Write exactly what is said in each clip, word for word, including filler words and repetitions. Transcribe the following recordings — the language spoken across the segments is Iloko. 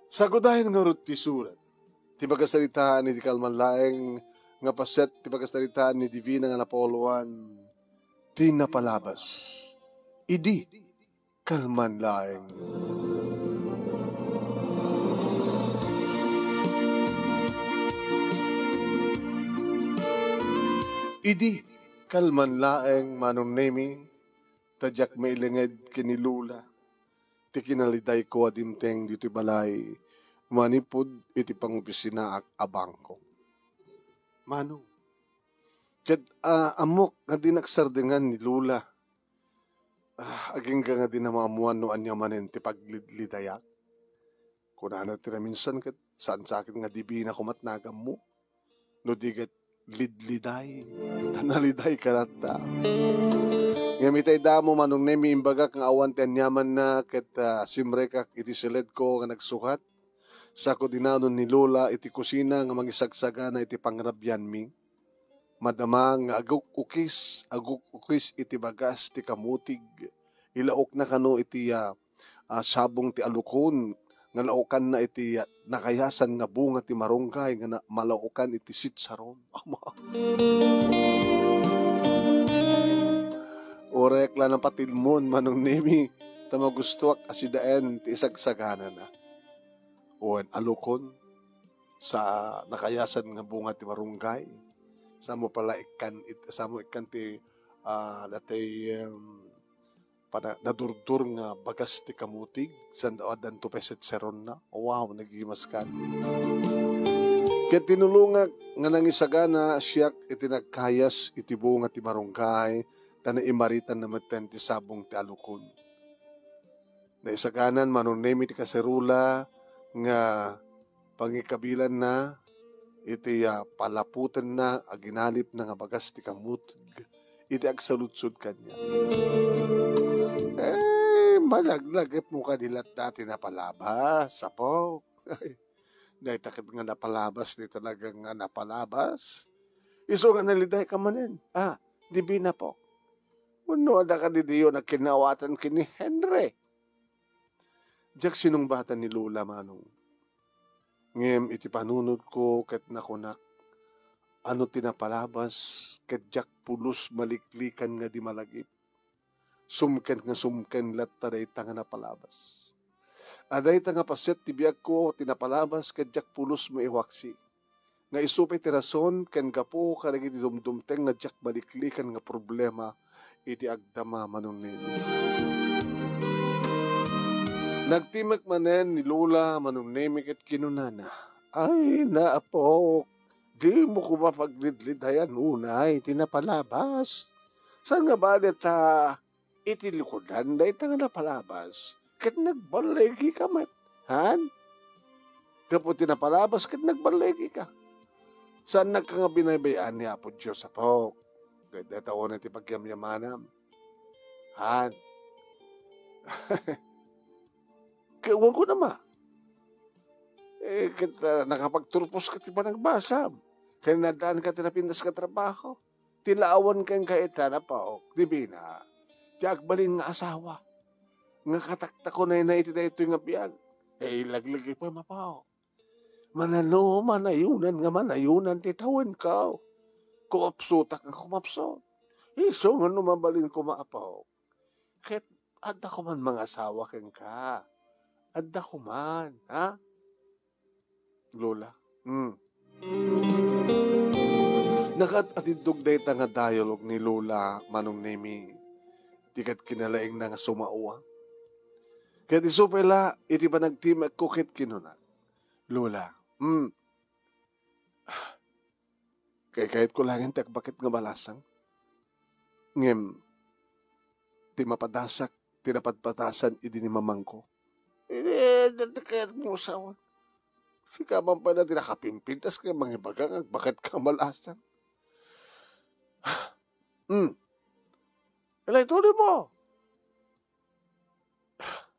Sagudayen ngarud ti surat. Ti pagasaritaan iti kalman laeng nga paset ti pagasaritaan ni Divina nga napauluan, ti napalabas. Idi kalman laeng. Idi kalman laeng, Manong Nemi, ta diak mailinged ken ni Lola ti kinalidayko a dimteng ditoy balay manipud iti pangopisinaak a bangko. Manong, ket, ah, ammok nga dinak sardengan ni Lola. Ah, agingga nga di na maammuan no ania manen ti paglidlidayak. Kunana ti naminsan ket, "Saan sa ket nga Divina koma ti nagammo? No di ket lidliday, ta nalidayka latta." Ngem itay damo, Manong Nemi, imbagak nga awan ti aniamanna ket, ah, simrekak iti siledko nga nagsukat. Sako dinanon ni Lola iti kusina nga mangisagsagana iti pangrabianmi. Madama nga aguk-ukis, aguk-ukis iti bagas ti kamutig. Ilaokna kano iti, ah, ah, sabong ti alukon nga laokanna iti, ah, nakayasan nga bunga ti marunggay nga na-, malaokan iti sitsaron. Ama. Uray la napatilmon, Manong Nemi, ta magustuak a sidaen ti isagsaganana. Wen, alukon sa nakayasan nga bunga ti marunggay. Samo pala ikkan it-, samo ikkan ti, ah, datay, em, pana-, nadurdur nga bagas ti kamutig, saan addanto pay sitseronna. Wow, nagimaskan. Ket tinulongak nga nangisagana siak iti nagkayas iti bunga ti marunggay, ta naimaritanna metten ti sabong ti alukon. Naisaganan, Manong Nemi, ti kaserula nga pangikabilanna iti, ah, palaputenna, aginalipna nga bagas ti kamutig iti agsaludsod kaniak. Eh, malaglagipmo kadi latta ti napalabas, apo. Dayta ket nga napalabas, di talaga nga napalabas. Isu nga nalidayka manen. Ah, Divina, apo. Wenno adda kadi diyo nagkinawatan ken ni Henry? Diak sinungbatan ni Lola, Manong. Ngem iti panunotko ket nakunak, ano ti napalabas, ket diak pulos maliklikan nga di malagip. Sumken nga sumken latta dayta nga napalabas. A dayta nga paset ti biagko ti napalabas ket diak pulos maiwaksi. Nga isu pay ti rason ken gapu kadagiti dumdumteng nga diak maliklikan nga problema iti agdama, Manong Nemi. Nagtimek manen ni Lola, Manong Nemi, ket kinunana, "Ay, naapok, dimo koma paglidlidayan unay ti napalabas. Saan nga bale ta iti likudan dayta nga napalabas, ket nagballigika met, han? Gapu ti napalabas ket nagballigika. Saannak nga binaybay-an ni Apo Dios, apok. Ket dayta unay ti pagyamyamanam, han?" Ket wen ko na ma. Eh, ket, ah, nakapagturpos ka ti panagbasam. Ken naaddaanka ti napintas nga trabaho. Ti laawan kenka ita, napaok, Divina, ti agbalin nga asawa nga kataktakonayna iti daytoy nga biag. Eh, ilaglag pay mapaok. Manano, manayonan nga manayonan ti tawenko. Kumapsutak nga kumapsut. Isu nga no mabalin koma, apaok, ket adda koman mangasawa kenka. Adda koman, ha? Lola. Hmm. Nakaat-atiddog dayta nga dialogue ni Lola, Manong Nemi. Ti ket kinalaingna nga sumawa. Ket isu pay la, iti panagtimekko ket kinuna, "Lola, hmm, kaykayatko laengen ti agbaket nga balasang. Ngem, ti mapadasak, ti napadpadasan idi ni mamangko." Idi, dati kayat mo sawan. Sika man pala ti nakapimpintas ken mangibaga nga agbaket ka nga balasang. Hmm. Ilay tuloy mo.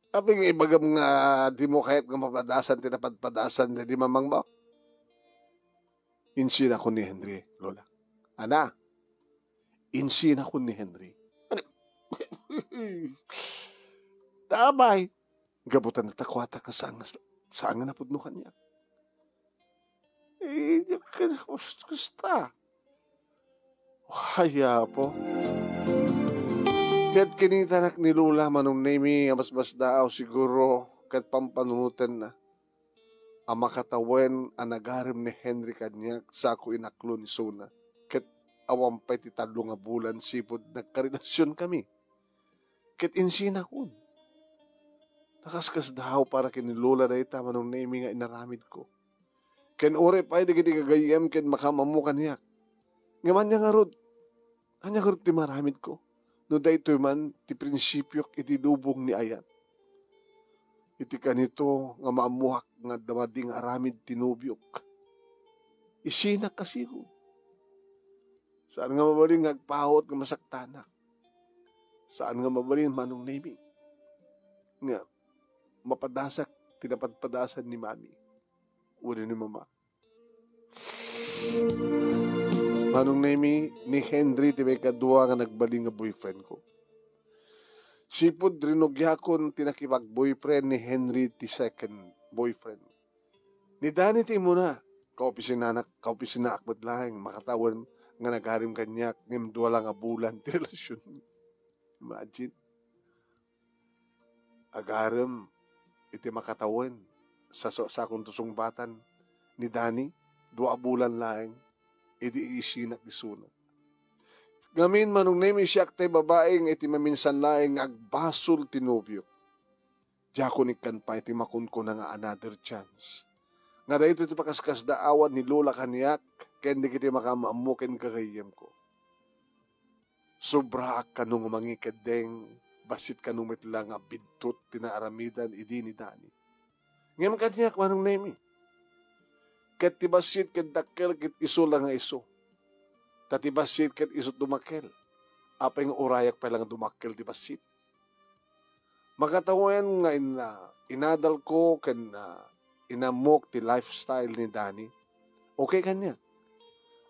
Apay nga ibagam nga dimo kayat nga mapadasan ti napadpadasan daydi mamangmo? Insinak ni Henry, Lola. Ana, insinak ni Henry. Ano? Tabay. Gapu ta natakuatak nga saan nga s-, Saan nga napudno kaniak. Eh, ket kus-, kusta. Ay, Apo. Ket kinitanak ni Lola Manong Nemi a basbasdaaw siguro ket pampanunotenna a makatawen a nagarem ni Henry kaniak sa ko inaklon isuna. Ket awan pay ti tallo nga bulan sipud nagkarelasionkami. Ket insinakon. Nakaskasdaaw para ken ni Lola dayta Manong Nemi nga inaramidko. Ken uray pay dagiti gagayyem ket makaammo kaniak. Ngem ania ngarud? Ania ngarud ti maaramidko? No daytoy man ti prinsipiok iti lubong ni ayat. Iti kanito nga maammoak nga adda madi nga aramid ti nobiok. Isinak kasigud. Saan nga mabalin nga agpawot nga masaktanak. Saan nga mabalin, Manong Nemi, nga mapadasak ti napadpadasan ni Mami wenno ni Mama. Manong Nemi, ni Henry ti maikadua nga nagbalin nga boyfriend ko. Sipud rinugiakon ti nakipag-boyfriend ni Henry ti second boyfriend. Ni Danny ti umuna, kaopisinanak, kaopisinaak met laeng, makatawen nga nagarem kaniak, ngem dua la nga bulan ti relasion. Imagine. Agarem iti makatawen, sa, sa, sakon to sungbatan ni Danny, dua a bulan laeng, idi isinak isuna. Ngamin, Manong Nemi, siak tay babai nga iti maminsan laeng nga agbasol ti nobiok. Diakon ikkan pay ti makunkuna nga another chance. Nga daytoy ti pakaskasdaawan ni Lola kaniak ken dagiti makaammo ken gagayyemko. Sobraak kano nga mangikeddeng, bassit kano met la nga bidtot ti naaramidan idi ni Danny. Ngem kaniak, Manong Nemi, ket ti bassit ket dakkel ket isu la nga isu. Ta ti bassit ket isu dumakkel. Apay nga urayak pay la nga dumakkel ti bassit? Makatawen nga in-, ah, inadalko ken, ah, inammok ti lifestyle ni Danny. Okay kaniak.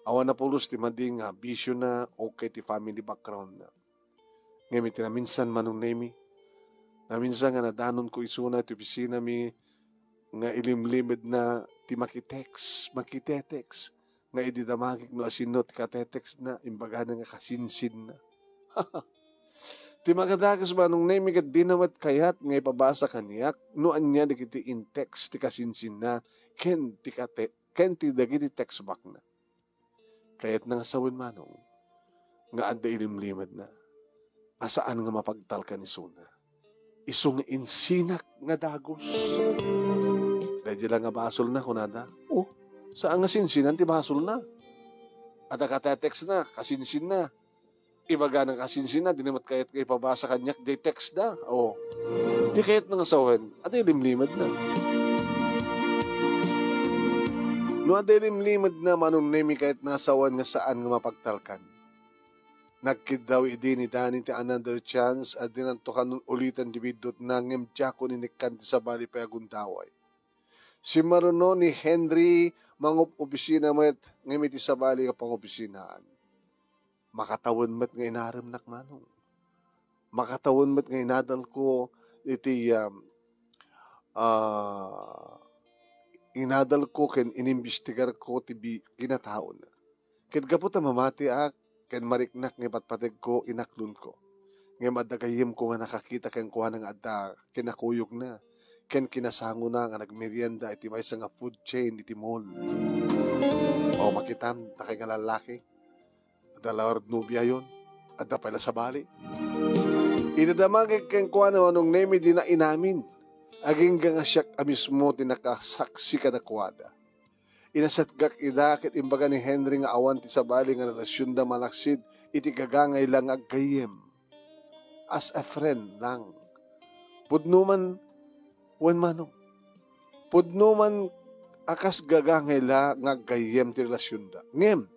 Awan a pulos ti madi nga bisiona, okay ti family background na. Ngem iti naminsan, Manong Nemi, naminsan nga nadanonko isuna iti opisinami nga ilimlimedna ti makitext, makitetext, nga idi damagek no asino ti katetext na, imbagana nga kasinsinna. Ti makadakes, Manong Nemi, ket dina met kayat nga ipabasa kaniak no ania dagiti in-text ti kasinsinna ken ti kate-, ken ti dagiti text back na. Kayatna nga sawen, Manong, nga adda ilimlimedna a saan nga mapagtalkan isuna. Isu nga insinak nga dagus. Daydi la nga basolna, kunada. Oh, saan nga sinsinan ti basolna? Adda katetext na, kasinsinna. Ibaga na kasinsinna, di na met kayat nga ipabasa kaniak, di text da. Oh. Di kayatna nga sawen, adda ilimlimedna. No adda ilimlimedna, Manong Nemi, kayatna nga sawen nga saan nga mapagtalkan. Nagkiddaw idi ni Danny ti another chance, a dinanto kanon ulitan ti biddutna, ngem diakon inikkan ti sabali pay a gundaway. Simmaruno ni Henry, mangob-obisina met, ngem iti sabali nga pangobisinaan. Makatawen met nga inaremnak, Manong. Makatawen met nga inadalko iti, um, ah, inadalko ken inimbestigarko ti bi-, kinataona. Ket gapu ta mamatiak ken mariknak nga ipatpategko, inaklonko. Ngem adda gayyemko nga nakakita kenkuana nga adda kinakuyogna ken kinasangona nga nagmerienda iti maysa nga food chain iti mall. O, makitam, dakay nga lallaki. Adda la ngarud nobiayon. Adda pay la sabali. Iti damagek kenkuana, Manong Nemi, dina inamin. Agingga nga siak a mismo ti nakasaksi kadakuada. Inasatgak ida ket imbaga ni Henry nga awan ti sabali nga relasionda malaksid iti gagangay la nga aggayyem. As a friend lang. Pudno man, wen, Manong, pudno man a kas gagangay la nga aggayyem ti relasionda. Ngem,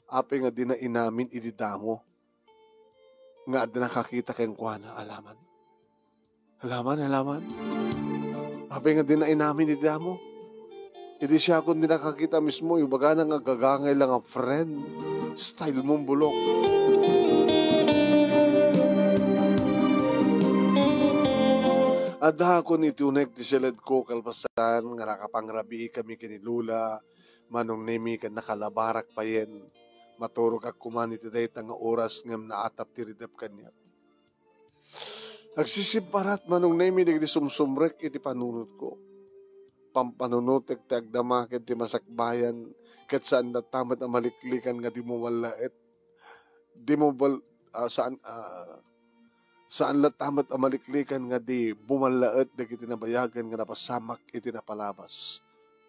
apay nga dina inamin idi damo nga adda nakakita kenkuana a laman? Alaman, alaman. Apay nga dina inamin idi damo? Idi siakon di nakakita mismo, ibagana nga gagangay lang a friend. Style mong bulok. Adda kon iti unek ti siledko kalpasan nga nakapangrabiikami ken ni Lola, Manong Nemi, ken nakalabarak payen. Maturogak koma iti dayta nga oras ngem naatap ti ridep kaniak. Agsisimparat, Manong Nemi, dagiti sumsumrek iti panunotko. Pampanunotek ti agdama ken ti masakbayan, ket saan latta met a maliklikan nga di mo mallaet. Di mo bal-, ah, saan, ah, saan latta met a maliklikan nga di bumallaet dagiti nabayagen nga napasamak iti napalabas.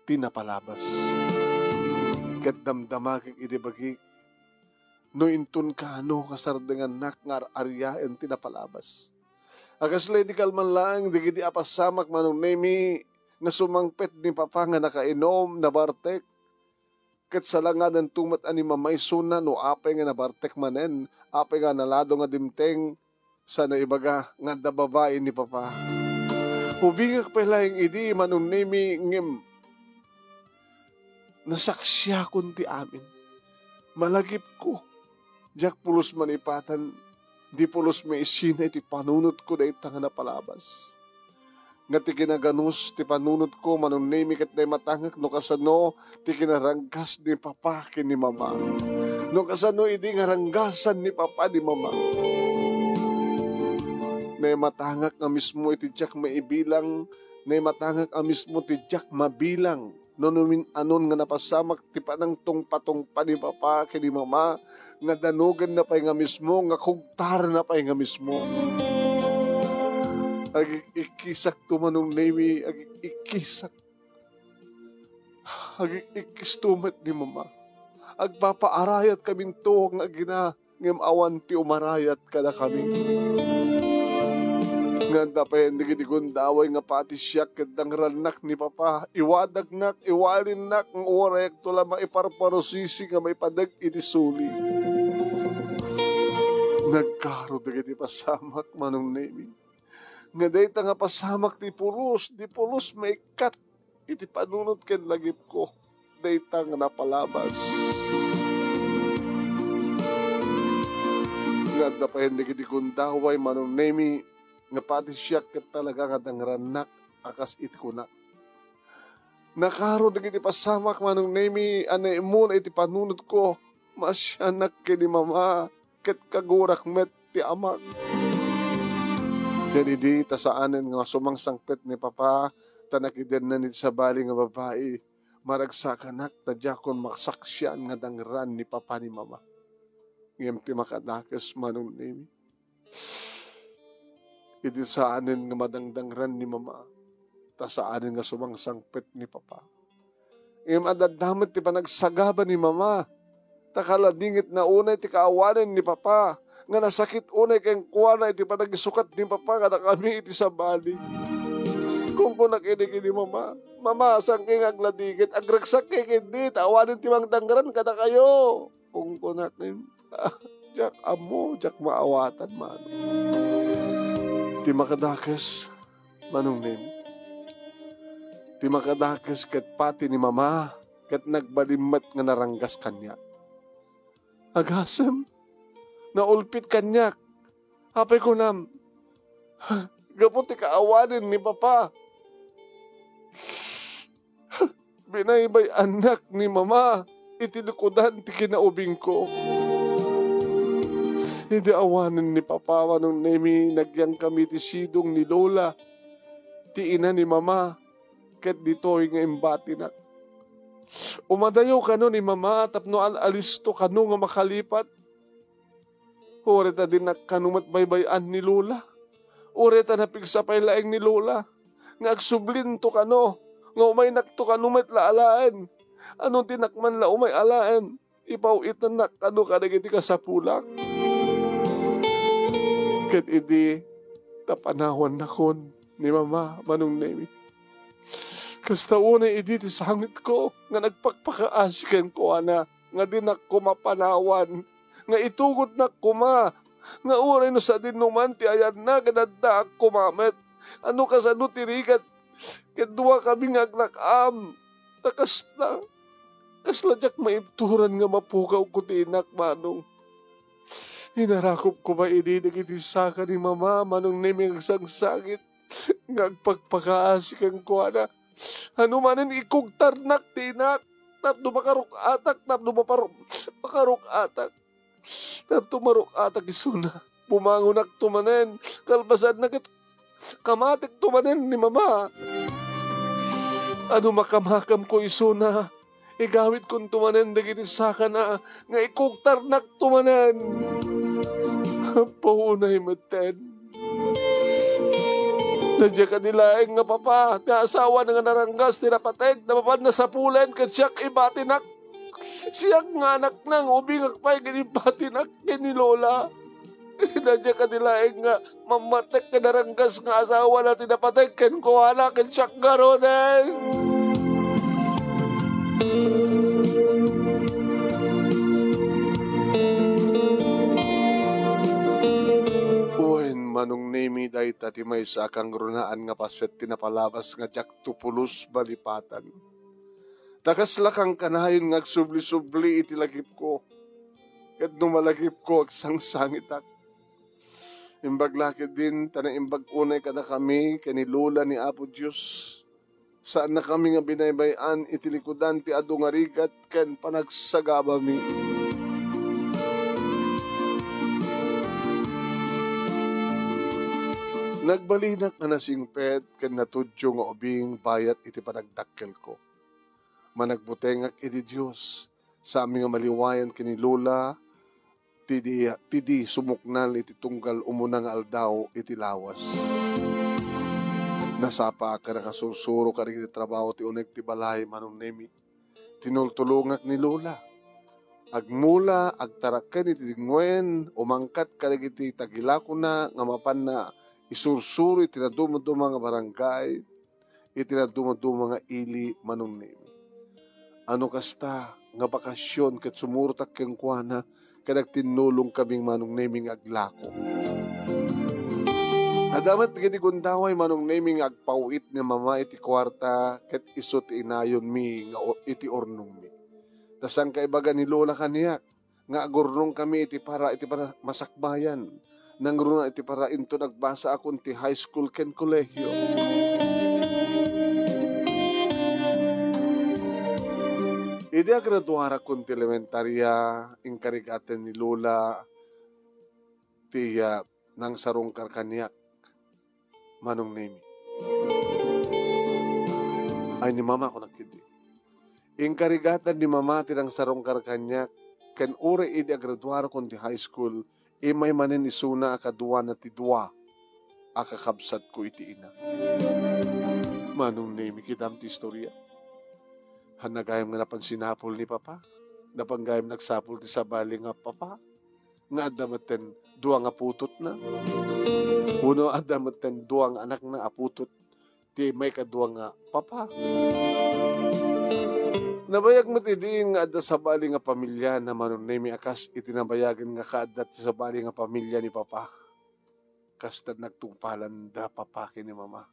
Ti napalabas. Ket damdamakek iti bagik, no inton kano nga sardengannak nga ar-ariaen ti napalabas. Akasla idi kalman laeng dagiti apasamak, Manong Nemi, nga sumangpet ni Papa nga nakainum, nabartek. Ket salangadanto met a ni Mama isuna no apay nga nabartek manen, apay nga nalado nga dimteng, sa naibaga nga adda babai ni Papa. Ubingak pay laeng idi, Manong Nemi, ngem nasaksiakon ti amin. Malagipko. Diak pulos manipatan, di pulos maisina iti panunotko dayta nga napalabas. Nga ti kinaganus ti panunotko, Manong Nemi, ket naimatangak no kasano ti kinaranggas ni Papa ken ni Mama. No kasano idi nga ranggasan ni Papa ni Mama. Naimatangak nga mismo iti diak maibilang, naimatangak nga mismo ti diak mabilang. No numin-anon nga napasamak ti panangtungpatungpa ni Papa ken ni Mama, nga danogenna pay nga mismo, nga kugtarna pay nga mismo. Agik-ikkisakto, Manong Nemi, agik-ikkisak. Agik-ikkisto met ni Mama. Agpapaarayat kaminto nga agina ngem awan ti umarayat kadakami. Nga adda pay dagiti gundaway nga pati siak ket dangrannak ni Papa, iwadagnak, iwalinnak, nga uray adtoy la maiparparusisi nga maipadek iti suli. Nagkaro dagiti pasamak, Manong Nemi. Nga dayta nga pasamak ti pulos, di pulos maikkat iti panunot ken lagipko dayta nga napalabas. Nga adda pay dagiti gundaway, Manong Nemi, nga pati siak ket talaga nga dangrannak a kas iti kunak. Nakaro dagiti pasamak, Manong Nemi, a naimuna iti panunotko, maasianak ken ni Mama ket kagurak met ti amak. Ken idi ta saanen nga sumangsangpet ni Papa, ta nakidenna iti sabali nga babai, maragsakanak ta diakon masaksian nga dangran ni Papa ni Mama. Ngem ti makadakes, Manong Nemi, idi saanen nga madangdangran ni Mama, ta saanen nga sumangsangpet ni Papa. Ngem adda met ti panagsagaba ni Mama. Ta kaladingitna unay ti kaawanen ni Papa, nga nasakit unay kenkuana iti panagisukat ni Papa kadakami iti sabali. Kunkunak idi ken ni Mama, "Mama, saan nga agladingit? Agragsak ketdi, ta awanen ti mangdangran kadakayo." Kunkunak, "Ah, diak ammo, diak maawatan, Manong." Ti makadakes, Manong Nemi. Ti makadakes ket pati ni Mama ket nagbalin met nga naranggas kaniak. Agasem, naulpit kaniak. Apay kunam, gapu ti kaawanen ni Papa. Binaybay-annak ni Mama iti likudan ti kinaubingko. Idi awanen ni Papa, Manong Nemi, nagyangkami iti sidong ni Lola, ti ina ni Mama, ket ditoy nga imbatinak. Umadayo kano ni Mama tapno al-alisto kano nga makalipat. Uray ta dinak kano met baybay-an ni Lola. Uray ta napigsa pay laeng ni Lola nga agsublinto kano, nga umaynakto kano met la alaen. Ano ti nakman la umay alaen? Ipaw-itannak kano kadagiti kasapulak. Ket idi ta panawannakon ni Mama, Manong Nemi. Kasta unay idi ti sangitko nga nagpakpakaasi kenkuana nga dinak koma panawan, nga itugotnak koma, nga uray no sadinoman ti ayanna, ket addaak koma met. Ano kasano ti rigat ket duakami nga aglak-am? Ta kasla, kasla diak maibturan nga mapukawko ti inak, Manong. Inarakop koma idi dagiti saka ni Mama, Manong Nemi, nga agsangsangit. nga agpakpakaasi kenkuana. Ano manen ikugtarnak ti inak tapno makaruk-atak, tapno mapar-, makaruk-atak, tapno maruk-atak isuna. Bumangonakto manen, kalpasanna ket kamatikto manen ni Mama. Ano makamakamko isuna, igawidkonto manen dagiti sakana nga ikugtarnakto manen. Apo, unay metten. Nadia kadi laeng nga papa, ti asawana nga naranggas ti napateg, napapan nasapulen ket siak ibatinak. Siak nga anakna nga ubingak pay ken ibatinak ken ni Lola. Nadia kadi laeng nga mammatek ken naranggas nga asawana ti napateg kenkuana ken siak ngaruden. Wen, Manong Nemi, dayta ti maysa a kangrunaan nga paset ti napalabas nga diakto pulos malipatan. Ta kasla kankanayon nga agsubli-subli iti lagipko, ket no malagipko, agsangsangitak. Imbag la ketdin ta naimbag unay kadakami ken ni Lola ni Apo Dios. Saannakami nga binaybay-an iti likudan ti adu nga rigat ken panagsagabami. Nagbalinak a nasingpet ken natudyo nga ubing bayat iti panagdakkelko. Managbutengak iti Dios, saanmi nga maliwayan ken ni Lola ti di, ti di sumuknal iti tunggal umuna nga aldaw iti lawas. Nasapaak a nakasursuro kadagiti trabaho ti uneg ti balay, Manong Nemi. Tinultulongak ni Lola. Agmula, agtaraken iti dingwen, umangkat kadagiti tagilakona nga mapanna isursuro iti nadumaduma nga barangay, iti nadumaduma nga ili, Manong Nemi. Ano kasta nga bakasion ket sumurotak kenkuana ket agtinnulong kaming Manong Nemi nga aglako. Adda met dagiti gundaway, Manong Nemi, nga agpaw-it ni Mama iti kuarta ket isu ti inayonmi nga o-, iti urnongmi. Ta saan kaibaga ni Lola kaniak nga agurnongkami iti para iti para masakbayan. Nangruna iti para inton agbasaakon ti high school ken kolehiyo. Idi agraduarakon ti elementaria, inkarigaten ni Lola ti, ah, nangsarungkar kaniak, Manong Nemi. Ay, ni Mama ko nagkidi. Inkarigatan ni Mama ti nangsarungkar kaniak, ken uray idi agraduarakon ti high school, immay manen isuna a kaduana ti dua a kakabsatko iti ina. Manong Nemi, kitam ti istoria. Haan gayam nga napan sinapul ni Papa. Napan gayam nagsapul ti sabali nga papa. Nga adda metten dua nga putotna. Wenno adda metten dua nga anakna a putot ti maikadua nga papa. Nabayag met idi nga adda sabali nga pamiliana, Manong Nemi, a kas iti nabayagen nga kaadda ti sabali nga pamilia ni Papa. Kasta nagtungpalan da Papa ken ni Mama.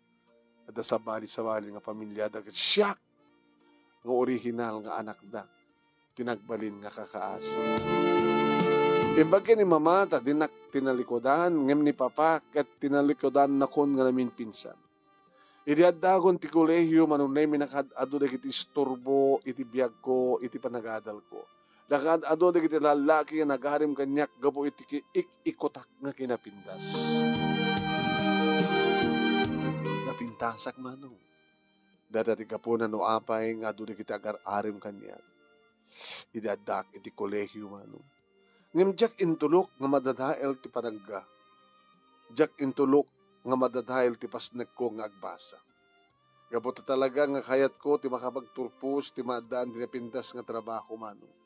Adda sabali-sabali nga pamiliada ket siak nga orihinal nga anakda ti nagbalin nga kakaasi. Imbag ken ni Mama ta dinak tinalikudan, ngem ni Papa ket tinalikudannakon nga naminpinsan. Idi addaakon ti kolehiyo, Manong Nemi, nakaad-adu dagiti isturbo iti biagko, iti panagadalko. Nakaad-adu dagiti lallaki nga nagarim kaniak gapu iti ki-, ik-ikutak nga kinapintas. Napintasak, Manong. Dayta ti gapuna no apay nga adu dagiti agar-arim kaniak idi addaak iti kolehiyo, Manong. Ngem diak intulok nga madadael ti panagga. Diak intulok nga madadael ti pasnekko nga agbasa. Gapu ta talaga nga kayatko ti makapagturpos ti maaddaan ti napintas nga trabaho, Manong.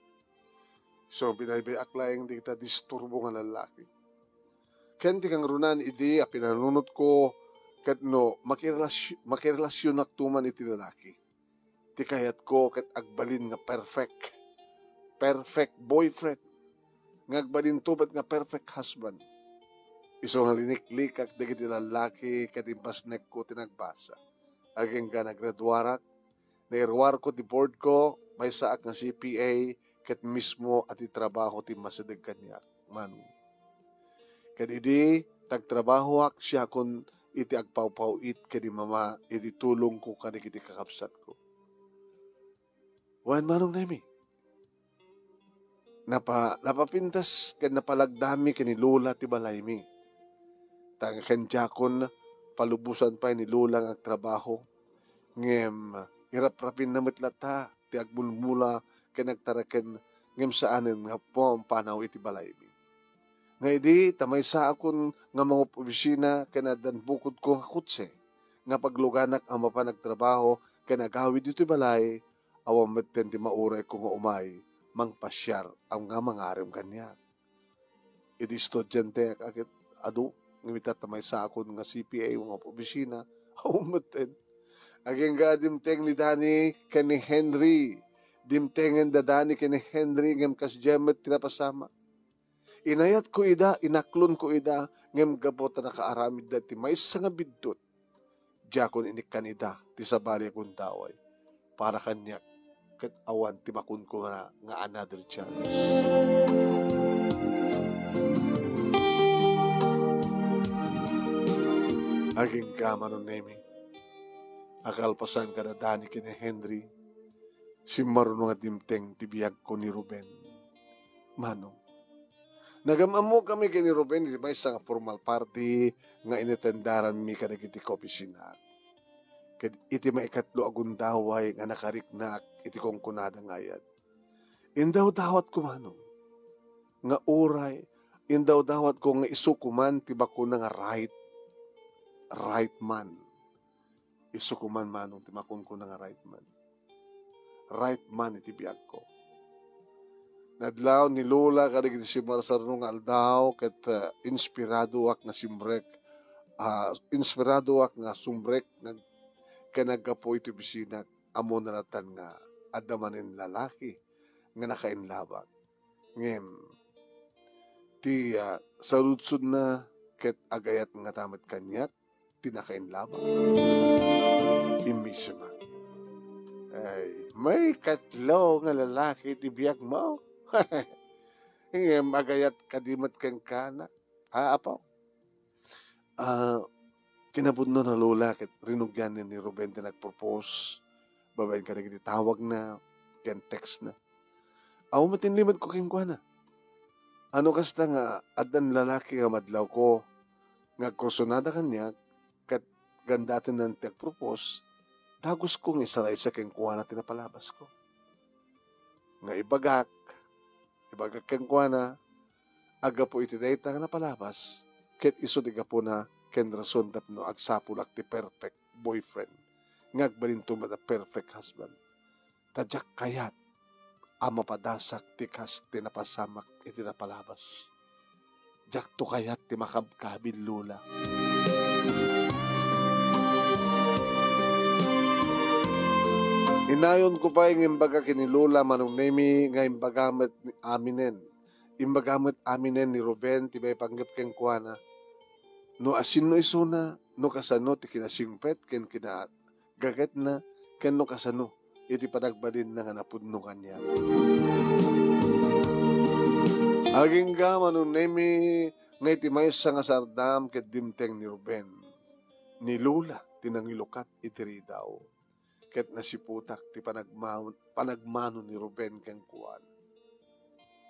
So, binaybay-ak laeng dagita disturbo nga lallaki. Ken ti kangrunaan idi a pinanunotko ket no makirelasy-, makirelasyonakto man iti lalaki. Ti kayatko ket agbalin nga perfect. Perfect boyfriend. Nga agbalinto met nga perfect husband. Isu nga liniklikak dagiti lallaki ket impasnekko ti nagbasa. Agingga nagraduarak, nairuarko ti boardko, maysaak nga C P A, ket mismo a ti trabaho ti masideg kaniak, Manong. Ket idi tagtrabahoak, siakon iti agpawpaw-it ken ni Mama iti tulongko kadagiti kakabsatko. Wen, Manong Nemi, napa-, napapintas ken napalagdami ken ni Lola ti balaymi. Ta ken diakon, palubosan pay ni Lola nga agtrabaho. Ngem iraprapinna met latta ti agmulmula ken agtaraken, ngem saanen nga pumampanaw iti balaymi. Nga idi, ta maysaakon nga mangop-obisina ken addan bukodko nga kotse nga pagluganak a mapan agtrabaho ken agawid ditoy balay, awan metten ti maurayko nga umay mangpasiar a nga mangarem kaniak. Idi estudianteak a ket adu, ngem ita ta maysaakon nga C P A wenno opisina, awan metten. Agingga dimteng ni Dani ken ni Henry. Dimtengen da Dani ken ni Henry, ngem kasdiay met ti napasamak. Inayatko ida, inaklonko ida, ngem gapu ta nakaaramidda iti maysa nga biddut, diakon inikkan ida ti sabali a gundaway para kaniak, ket awan ti makunko nga, nga another chance. Agingga, Manong Nemi, a kalpasan kada Dani ken ni Henry, simmaruno nga dimteng ti biagko ni Ruben. Manong, nagam-ammokami ken ni Ruben iti maysa nga formal party nga inatendaranmi kadagiti kaopisinaak. Ket iti maikatlo a gundaway nga nakariknaak iti kunkunada nga ayat, indawdawatko, Manong, nga uray, indawdawatko nga isuko man ti bakuna nga right, right man. Isuko man, Manong, ti makunkuna nga right man. Right man iti biagko. Nadlaw ni Lola kadagiti simmarsarno nga aldaw ket, ah, inspiradoak nga simrek, ah, inspiradoak nga sumrek nag-, ken naggapu iti opisina, ammona latta nga adda manen lalaki nga nakainlabak. Ngem ti, ah, saludsodna ket agayat ngata met kaniak ti nakainlabak. Immisimak. Ay, maikatlo nga lalaki ti biagmo. Ngem agayat kadi met kenkuana. Ah, apo? Ah, kinapudno na, Lola, ket rinugian ni Ruben ti nagpropose babaen kadagiti tawagna ken textna. Awan met ti inlimetko kenkuana. Ano kasta nga addan lalaki nga madlawko nga agkursunada kaniak, ket gandatenna ti agpropose, dagusko nga isaraysa kenkuana ti napalabasko. Nga ibagak, ibagak kenkuana, aggapu iti dayta nga napalabas, ket isu ti gapuna ken rason tapno agsapulak ti perfect boyfriend, nga agbalinto met a perfect husband. Ta diak kayat a mapadasak ti kas ti napasamak iti napalabas. Diakto kayat ti makabkabil, Lola. Inayonko pay nga imbaga ken ni Lola, Manong Nemi, nga imbaga met ni aminen. Imbaga met aminen ni Ruben ti maipanggep kenkuana. No asino isuna, no kasano ti kinasingpet ken kina-, gagetna ken no kasano iti panagbalinna nga napudno kaniak. Agingga, Manong Nemi, nga iti maysa nga sardam ket dimteng ni Ruben, ni Lola ti nangilukat iti ridaw, ket nasiputak ti panagma-, panagmano ni Ruben kenkuana.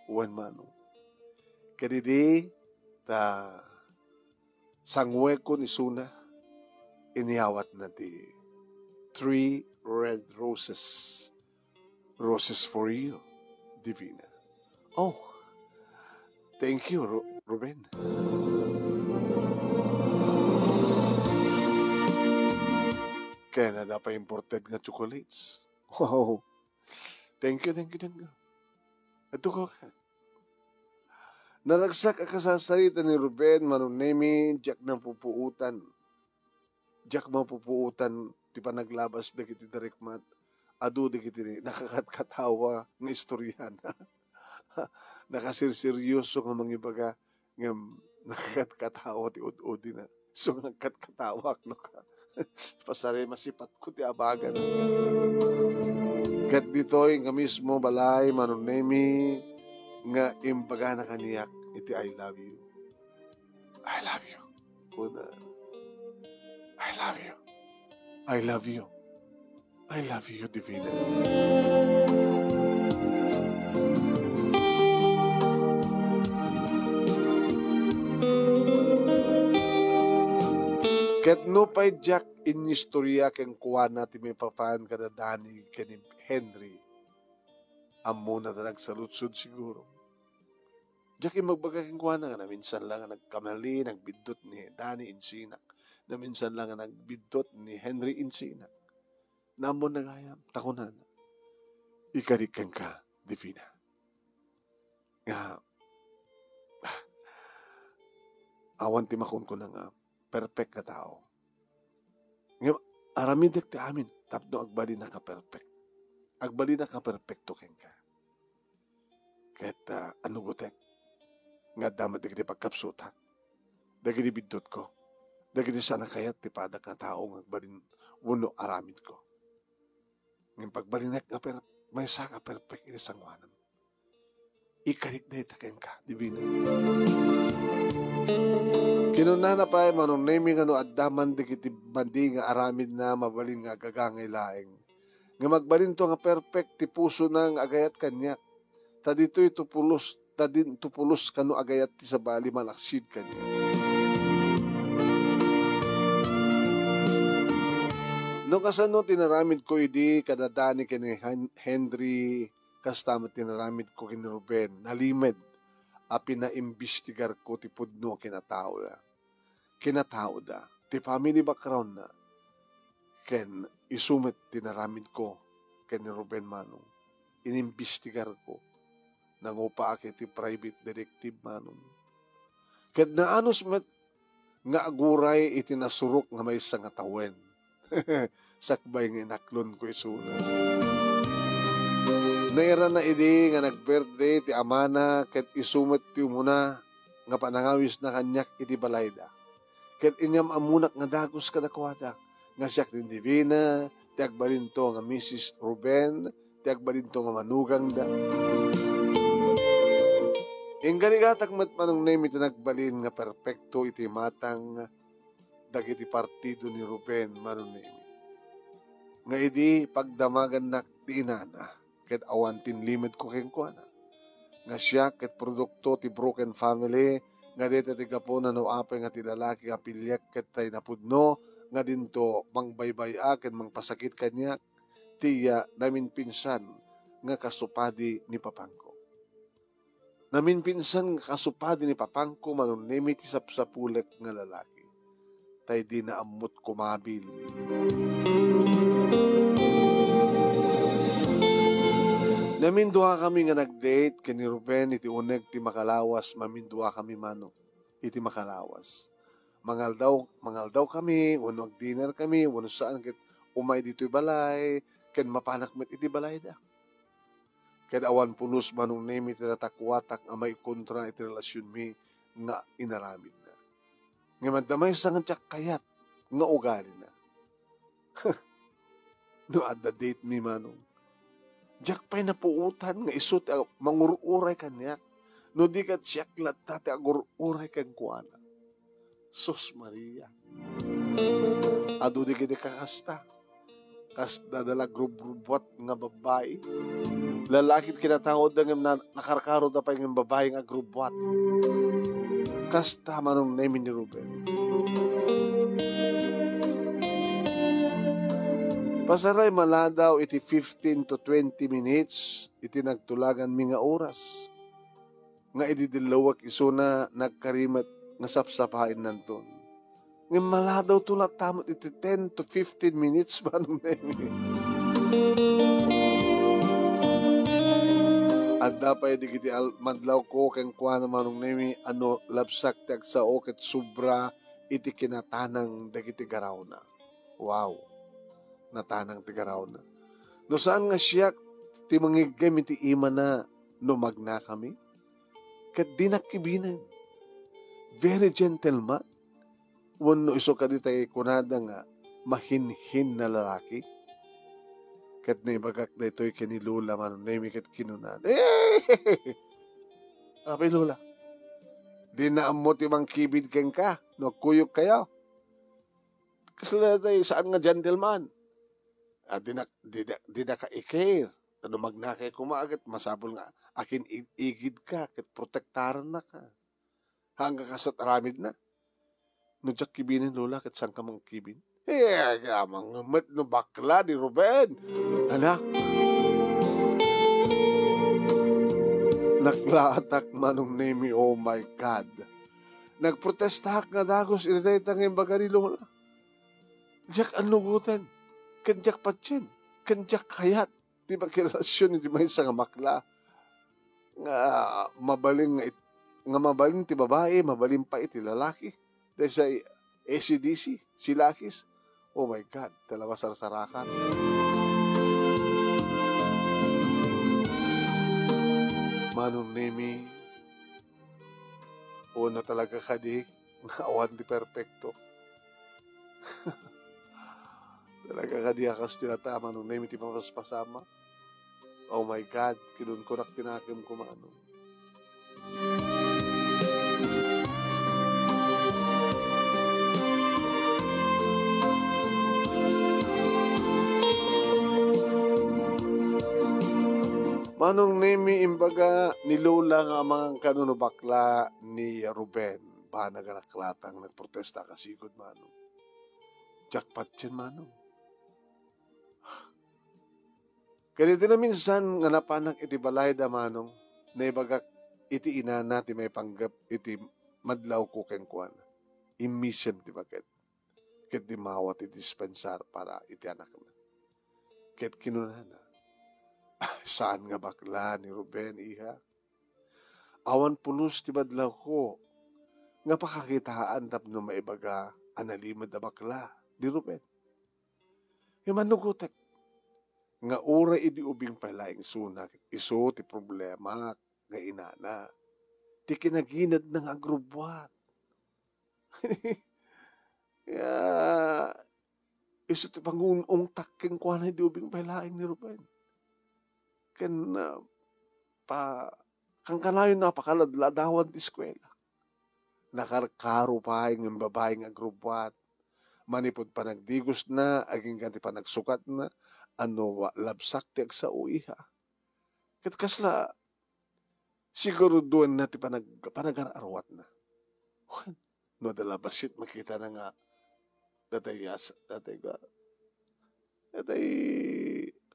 Wen, Manong, ket idi ta sanguekon isuna, inyawatna ti three red roses. Roses for you, Divina. Oh, thank you, Ru-, Ruben. Canada pa imported nga chocolates. Wow. Thank you, thank you, thank you. Ato ko. Naragsak a kasarsarita ni Ruben, Manong Nemi, diak napupuotan. Diak mapupuotan ti panaglabas dagiti darikmat. Adu dagiti nakakatkatawa nga istoriana. Nakasirseryoso nga mangibaga, ngem nakakatkatawa ti ud-udina. So, nagkatkatawak, no ka? Pasari masipatko ti abagan. Ket ditoy nga mismo balay, Manong Nemi, nga imbagana kaniak iti "I love you." "I love you," kuna. I love you. I love you. I love you, Divina. Ket nupay diak inistorya kenkuana ti maipapan kada Dani ken ni Henry, ammona ta nagsaludsod siguro. Diak imbagbaga kenkuana nga naminsan la nga nagkamali, nagbiddut ni Dani insinak. Naminsan la nga nagbiddut ni Henry insinak. Naammo na gayam, ta kunana, "Ikarik kenka, Divina." Nga, awan ti makunkuna nga perfect nga tao. Ngem aramidek ti amin tapno agbalin a ka-perfect. Agbalin a ka-perfecto kenka. Ket, ah, anugotek nga adda met dagiti pagkapsutak, dagiti biddutko, dagiti saan a kayat ti padak nga tao nga agbalin wenno aramidko. Ngem pagbalinek nga per-, maysa ka perfect iti sangoanan. Ikarik dayta kenka, Divina. Kinunana pay, Manong Nemi, nga no adda man dagiti madi nga aramidna, mabalin nga agagangay laeng. Ngem agbalinto nga perfect ti pusona nga agayat kaniak. Ta ditoy to pulos, ta dinto pulos kano agayat ti sabali malaksid kaniak. No kasano ti naramidko idi kada Dani ken ni Hen-, Henry, kasta met ti naramidko ken ni Ruben. Nalimed a pinaimbistigarko ti pudno a kinataoda. Kinataoda, ti family background-na, ken isu met ti naramidko ken ni Ruben Manong. Inimbistigarko. Nangupaak iti private detective Manong. Ket naanus met nga aguray iti nasurok nga maysa nga tawen. Sakbay nga inaklonko isuna. Nairana idi nga nag-birthday ti amana ket isu met ti umuna nga panangawisna kaniak iti balayda. Ket inyam-ammonak nga dagus kadakuada nga siak ni Divina ti agbalinto nga Missus Ruben, ti agbalinto nga manugangda. Inggarigatak met Manong Nemi ti nagbalin nga perpekto iti matang dagiti partido ni Ruben Manong Nemi. Nga idi pagdamagannak ti inana, ket awan tinlimedko kenkuana. Nga siak ket produkto ti broken family, nga dayta ti gapuna no apay nga ti lalaki nga piliek ket tay napudno, nga dinto mangbaybay-a ken mangpasakit kaniak, ti iya naminpinsan nga kasupadi ni papangko. Naminpinsan nga kasupadi ni papangko Manong Nemi ti sapsapulek nga lalaki. Tay dina ammot kumabil. Namindua kami nga nag-date ken ni Ruben iti uneg ti makalawas, mamindua kami Manong iti makalawas. Mangaldaw, mangaldaw kami, wenno agdinner kami, wenno saan ket umay ditoy balay, ken mapanak met iti balayda. Ket awan pulos Manong Nemi ti natakuatak nga maikontra iti relasionmi nga inaramidna. Ngem adda maysa nga diak kayat nga ugalina. No adda date mi Manong, diak pay napuotan nga isu ti ag-, mangur-uray kaniak. No di ket siak latta ti agur-uray kenkuana. Sus Maria. Adu dagiti kakasta. Kasda da la grubrubuat nga babbai. Lalaki ti kinataoda ngem na-, nakarkaro da pay ngem babbai nga agrubbuat. Kasta Manong Nemi ni Ruben. Pasaray maladaw iti fifteen to twenty minutes iti nagtulaganmi nga oras. Nga idi dillawek isuna, nagkari met nga sapsapaennanton. Ngem maladawto latta met iti ten to fifteen minutes, Manong Nemi. Adda pay dagiti al-, madlawko kenkuana, Manong Nemi, a no labsak ti agsao ket sobra iti kinatanang dagiti garawna. Wow! Natanang ti garawna. No saan nga siak ti mangiggem iti imana no magnakami? Ket dinak kibinen. Very gentleman. Wenno isu kadi tay kunada nga mahinhin a lalaki? Ket naibagak daytoy ken ni Lola Manong Nemi ket kinunana, "Eh! Apay, Lola, dina ammo ti mangkibid kenka no agkuyogkayo." Kasla dayta saan nga gentleman. Ah, dina, dina, dina ka i-care. Ta no magnakay koma ket masapul nga akin-igidka ket protektarannaka. Haan nga kasla aramidna. No diak kibinen, Lola, ket saanka mangkibin? Eh, amangan met no bakla ni Ruben. Ania? Naklaatak, Manong Nemi, oh my God. Nagprotestaak nga dagus iti dayta nga imbaga ni Lola. Diak annugoten, ken diak patien, ken diak kayat ti makirelasion iti maysa nga bakla nga mabalin nga it-, nga mabalin ti babai, mabalin pay iti lalaki. Dayta A C D C, silakis. Oh my God, talaga sarsarakan. Manong Nemi, una talaga kadi nga awan ti perpekto. Talaga kadi a kas ti nataman, Manong Nemi, ti mapaspasama. Oh my God, kinunkunak ti nakemko, Manong. Manong Nemi, imbaga ni Lola nga amangan kano no bakla ni Ruben. Banag a naklaatak, nagprotesta kasigud, Manong. Diak patien, Manong. Ket iti naminsan nga napanak iti balayda, Manong, naibagak iti inana ti maipanggep iti madlawko kenkuana. Immisem ti baket ket dimmawa ti dispensar para iti anakna. Ket kinunana, "Saan nga bakla ni Ruben, iha. Awan pulos ti madlawko nga pakakitaan tapno maibaga a nalimed a bakla ni Ruben." Ngem annugotek nga uray idi ubing pay laeng isuna, isu ti problema nga inana, ti kinaginadna nga agrubbuat. Ya, isu ti pangun-ungtak kenkuana idi ubing pay laeng ni Ruben. Ken, ah, pa-, kankanayon a pakaladladawan ti eskuela. Nakarkaro pay nga babai nga agrubbuat. Manipud panagdigosna, agingga ti panagsukatna, a no wa-, labsak ti agsao, iha. Ket kasla, siguruduenna ti panag-, panagar-arwatna. Wen, no adda la bassit, makitana nga datay yas-, datay ga-, datay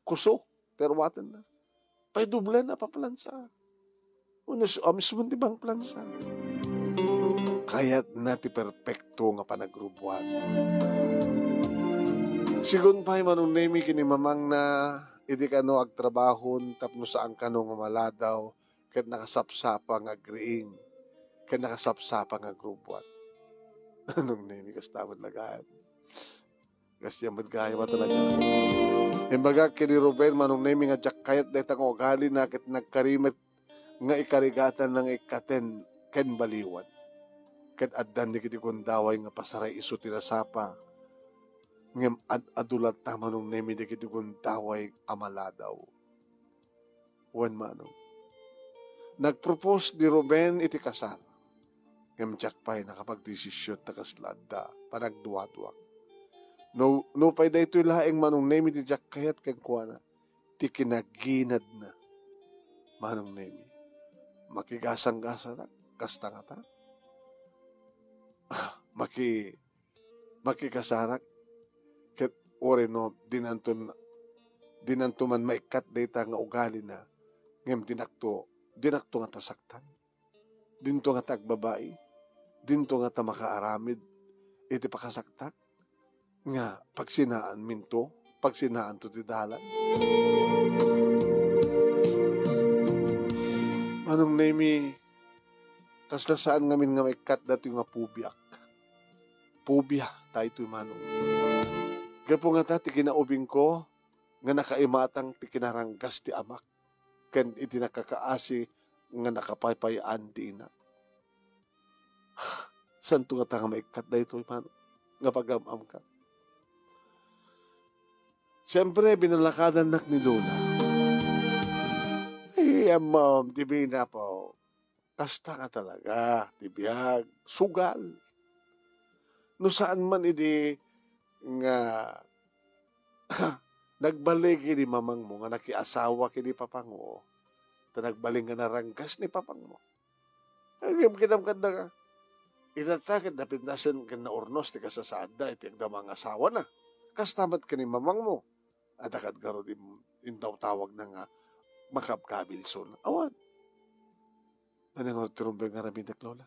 kuso, ti arwatenna. Pay doble na paplansa. Unos, ah, mismo ti bang plansa. Kayatna ti perpekto nga panagrubbuat. Sigun pay, Manong Nemi, ken ni mamangna, idi kano agtrabahon tapno saan kano nga maladaw, ket nakasapsapa nga agriing, ket nakasapsapa nga agrubbuat. Manong Nemi, kasta met la gayam. Kasdiay met gayam a talaga. Imbagak ken ni Ruben, Manong Nemi, nga diak kayat dayta nga ugalina ket nagkari met nga ikarigatanna nga ikkaten ken baliwan. Ket addan dagiti gundaway nga pasaray isu ti nasapa, ngem ad-adu latta, Manong Nemi, dagiti gundaway a maladaw. Wen, Manong. Nagpropose ni Ruben iti kasar. Ngem diak pay nakapagdesision ta kasla adda panagduaduak. No, nupay daytoy laeng, Manong Nemi, ti diak kayat kenkuana, ti kinaginadna, Manong Nemi, makigasanggasanak, kasta ngata? Maki-, makikasarak, ket uray no dinanton, dinanto man maikkat dayta nga ugalina, ngem dinakto, dinakto ngata saktan. Dinto ngata agbabai, dinto ngata makaaramid iti pakasaktak, nga pagsinaanminto, pagsinaanto ti dalan. Manong Nemi, kasla saan ngamin nga maikkat datoy nga pubiak. Phobia daytoy, Manong. Gapu ngata ti kinaubingko nga nakaimatang ti kinaranggas ti amak ken iti nakakaasi nga nakapaypay-an ti inak. Saanto ngata nga maikkat daytoy, Manong, nga pagam-amka? Siempre, binalakadannak ni Lola. Ay, ammom, ti binapo. Kasta nga talaga ti biag, sugal. No saan man idi, nga nagbalin ken ni mamangmo nga nakiasawa ken ni papangmo, ta nagbalin nga naranggas ni papangmo. Ay, ngem kitaem kadi nga, itatta ket napintasen ken naurnos ti kasasaadda iti agdama nga asawana. Kasta met ken ni mamangmo. Adda kadi ngarud im-, intawtawagna nga makabkabil isuna. Awan. Ania ngarud ti rumbeng nga aramidek, Lola?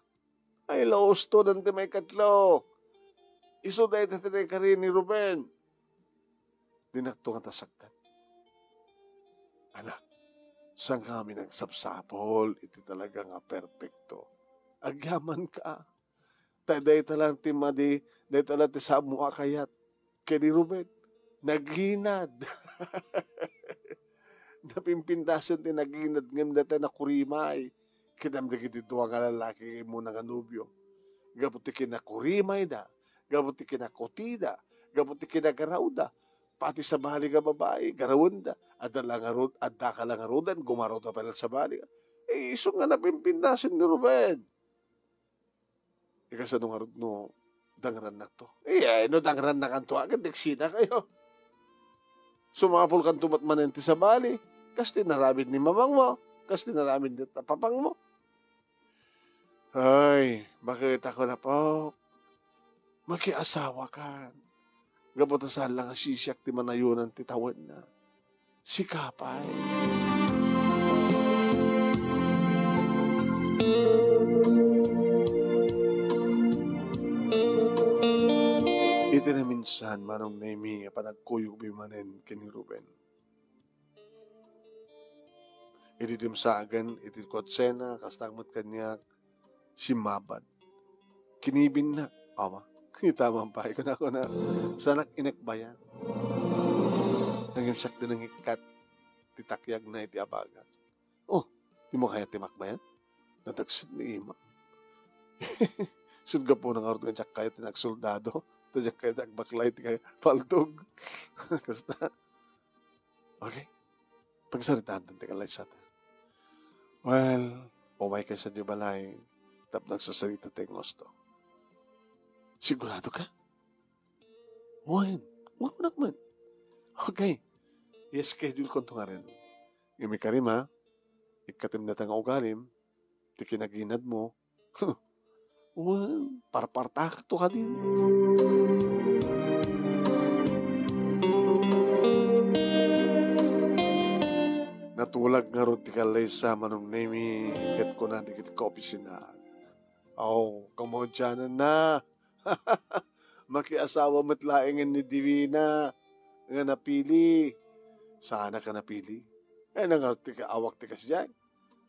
Ay, lausto, dayta ti maikatlo. Isu dayta ti naikari ni Ruben. Dinakto nga ta sakkat. Anak, saan ka ngamin agsapsapul iti talaga nga perpekto? Agyamanka. Ta dayta lang ti madi, dayta lang ti samo a kayat ken ni Ruben. Naghinad. Napimpintasen ti naghinad ngem dayta nakurimay. Kitaem dagiti dua nga lalaki nga immuna nga nobio. Gapu ti kinakurimayda, gapu ti kinakutida, gapu ti kinagarawda. Pati sabali nga babai, garawenda. Adda la ngarud-, adda ka la ngaruden, gumarawda pay la sabali. Eh, isu nga napimpintasen ni Ruben. Ikasano ngarud no dangrannakto? Iya, no dangrannakanto, agad nagsinakayo. Sumapulkanto met manen ti sabali, kas ti naramid ni mamangmo, kas ti naramid ni papangmo. Ay, bakit ako na po? Makiasawakan. Gapu ta saan la nga sisiak ti manayonan ti tawenna. Sika pay. Iti naminsan, Manong Nemi, a panagkuyogmi manen ken ni Ruben. Idi dimsagen iti kotsena, kasta met kaniak, simmabad. Kinibinnak. Awa, kita man pay, kuna-kuna. Saanak inakbayan. Nangimsak din nangikkat ti takyagna iti abaga. Oh, dimo kayat ti makbayan? Nadagsit ni ima. Sud gapuna ngarud nga diak kayat ti nagsoldado. Ta diak kayat ti agbaklay ti kay paltog. Kasta. Okay. Pagsaritaan ti kallaysata. Well, umay kay sadiay balay, tapno agsasarita ti gusto. Sigurado ka? Wen, wen, wen, wen. Okay. I-schedule ko to nga rin. Ngem ikarim, ha? Ikkatim dayta nga ugalim, ti kinaghinadmo, wen, parpartakto kadi. Natulag ngarud ti kallaysa, Manong Nemi, ket kuna dagiti kaopisina. Aw, kamaudiananna. Makiasawa met laengen ni Divina nga napili. Saanak a napili. Ay, nangarot ti kaawak ti kasdiay.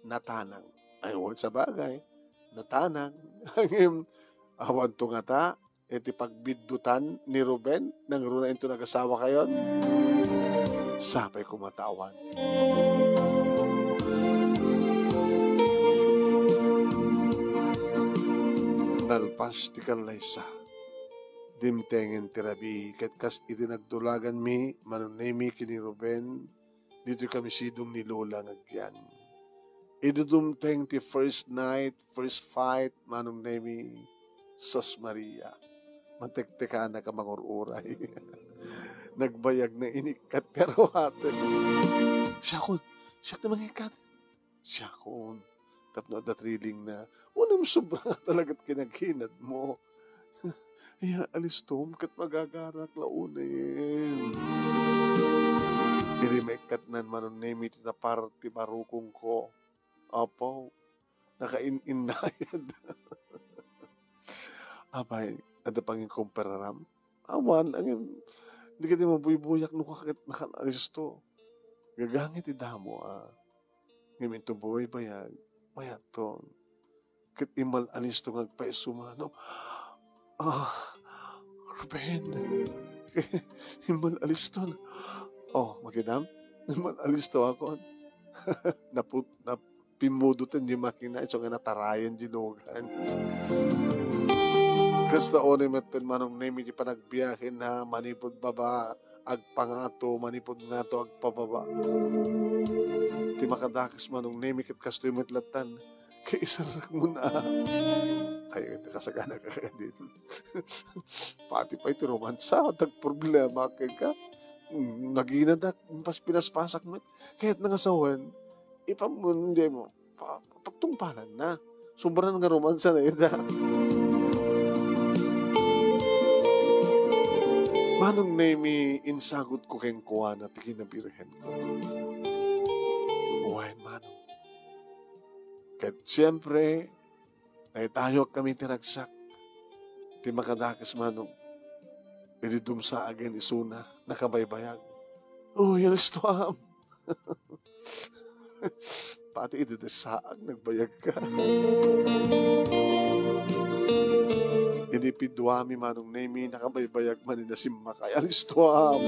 Natanang. Ay, wen, sabagay. Natanang. Ngem, awanto ngata, iti pagbiddutan ni Ruben, nangruna into nagasawa kayon? Sapay koma ta awan. Nalpas ti kallaysa. Dimtengen ti rabii, ket kas iti nagtulaganmi, Manong Nemi ken ni Ruben, ditoy kami sidong ni Lola nga agyan. Idi dumteng ti first night, first fight, Manong Nemi, Sos Maria, matektekana ka mangur-uray. Nagbayag na inikkat ti aruaten. Siakon, siak ti mangikkat. Siakon, tapno adda thrilling na. Unam sobra nga talaga ti kinaghinad mo. Iya, alistom ket magagarak la unen. Idi maikkatnan, Manong Nemi, ti tapar ti barukongko. Apo, nakain-innayad. Apay, adda pangikumpararam? Awan, ngem, di ka di mabuybuyak no kaket nakalisto. Gagangit ti damo, a. Ngem inton bubaybayag, mayatton. Ket immal-alisto nga agpaisuma, no? Ah, Ruben. Immal-aliston. Oh, makidam? Immal-alisto akon. Naput-, nap-, pimmudoten di makina, isu nga natarayen di lugan. Kasta unay metten, Manong Nemi, di panagbiahen na manipud baba, agpangato, manipud ngato, agpababa. Ti makadakes, Manong Nemi, ket kastoy met lattan. Kaiserrekmon a. Ay, nakasagana ka kadi. Pati pay ti romansa, tagproblema kenka. Mm, naginadak, impas-, pinaspasak met. Kayatna nga sawen, ipam-, hindi mo, pa-, pagtungpalan na. Sobra nga romansa na ita. Manong Nemi, insagutko kenkuana ti kinabirhenko. Wen, Manong. Ket siempre, naitayokkami ti ragsak. Ti makadakes, Manong. Idi dumsaagen isuna, nakabaybayag. "Uy, alistoam." Pati idi dumsaak, nagbayagka. Idi piduami, Manong Nemi, nakabaybayag man ni nasimmakay. Alistoam.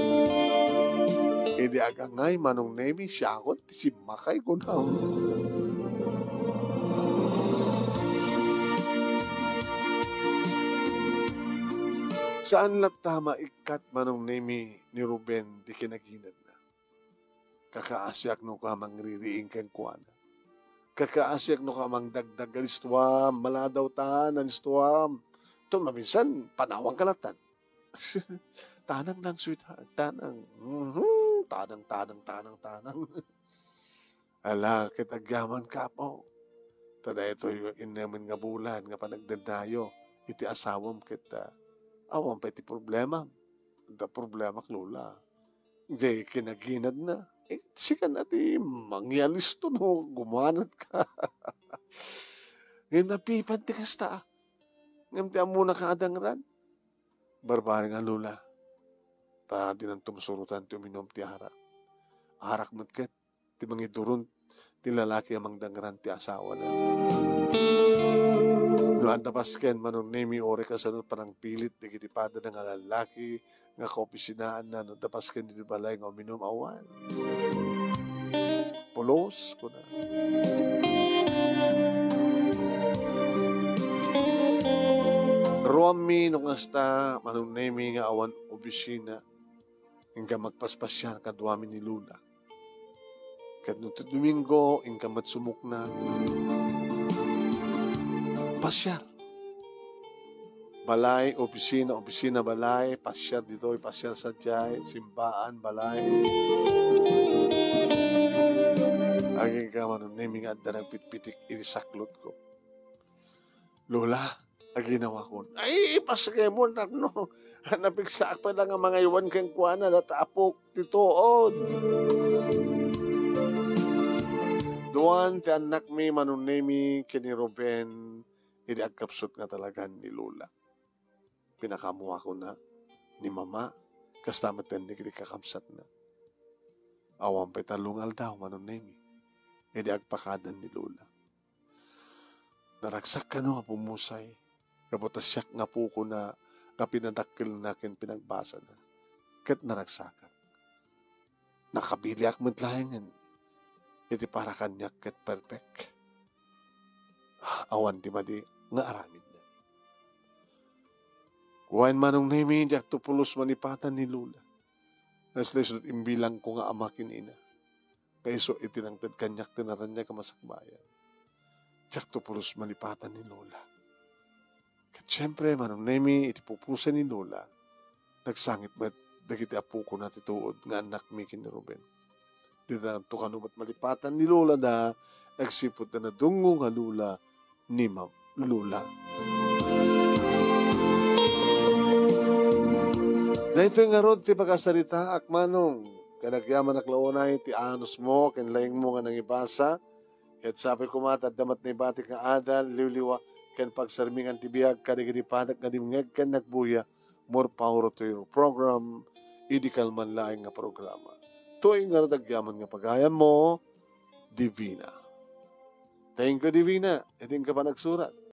Idi agangay, Manong Nemi, siakon ti simmakay, kunam. Saan latta maikkat, Manong Nemi, ni Ruben ti kinaginadna. Kakaasiak no ka mangririing kenkuana. Kakaasiak no ka mangdagdag, "Alistoam, maladaw tan, alistoam." Ton maminsan, panawanka lattan. "Tanang lang, sweetheart, tanang." Mhm, tanang, tanang, tanang, tanang. Ala, ket agyaman ka, apo. Ta daytoy innemen nga bulan nga panagdadayo iti asawam ket, ah, awan pay ti problema. Adda problemak, Lola. Di kinaginadna. Eh, sika na ti mangialisto no gumanatka. Ngem napipan ti kasta, ah. Ngem ti ammona ka adangran. Barbareng a Lola. Ta dinanto masurotan ti uminum ti arak. Arak met ket ti mangiduron ti lalaki a mangdangran ti asawana. No adda pasken, Manong Nemi, uray kasano panangpilit dagiti padana nga lalaki nga kaopisinaanna, no adda pasken iti balay nga uminum, awan. Pulos, kuna. Ruammi no kasta, Manong Nemi, nga awan opisina, inka magpaspasiar kaduami ni Lola. Ket no ti Domingo, inka met sumukna. Pasiar. Balay, opisina, opisina, balay, pasiar ditoy, pasiar sadiay, simbaan, balay. Agingga, Manong Nemi, nga adda nagpitpitik iti saklotko. Lola, aginawakon. Ay, ipasgaymo, tapno napigsaak pay la nga mangaywan kenkuana, data apok ti tuod. Duan ti annakmi, Manong Nemi ken ni Ruben, idi agkapsut nga talagan ni Lola. Pinakaammoakonna ni Mama, kasta met ti kakabsatna. Awan pay tallo nga aldaw, Manong Nemi, idi agpakadan ni Lola. Naragsak kano, Apo Musay, gapu ta siak nga apokona nga pinadakkelna ken pinagbasana, ket naragsakak. Nakabiliak met laengen iti para kaniak ket perfect. Awan ti madi nga aramidna. Wen, Manong Nemi, diakto pulos malipatan ni Lola. Naslisod imbilangko nga ama ken ina. Kaiso iti nangted kaniak ti naraniag a masakbayan. Diakto pulos malipatan ni Lola. Ket siempre, Manong Nemi, iti pupusan ni Lola, nagsangit met dagiti apokona ti tuod nga annakmi ken ni Ruben. Didanto kano met malipatan ni Lola da, agsipud ta nadungngong a Lola ni Ma'am Lola. Daytoy ngarud ti pakasaritaak, Manong. Ket agyamanak la unay ti anusmo ken laengmo nga nangibasa. Ket sapay koma ta adda met naibatik nga adal, liwliwa, ken pagsarmingan ti biag kadagiti padak nga dimngeg ken nagbuya. More power to your program, idi kalman laeng nga programa. Toy nga agyamanak nga pagayammo, Divina. Thank you, Divina. Iti inka panagsurat.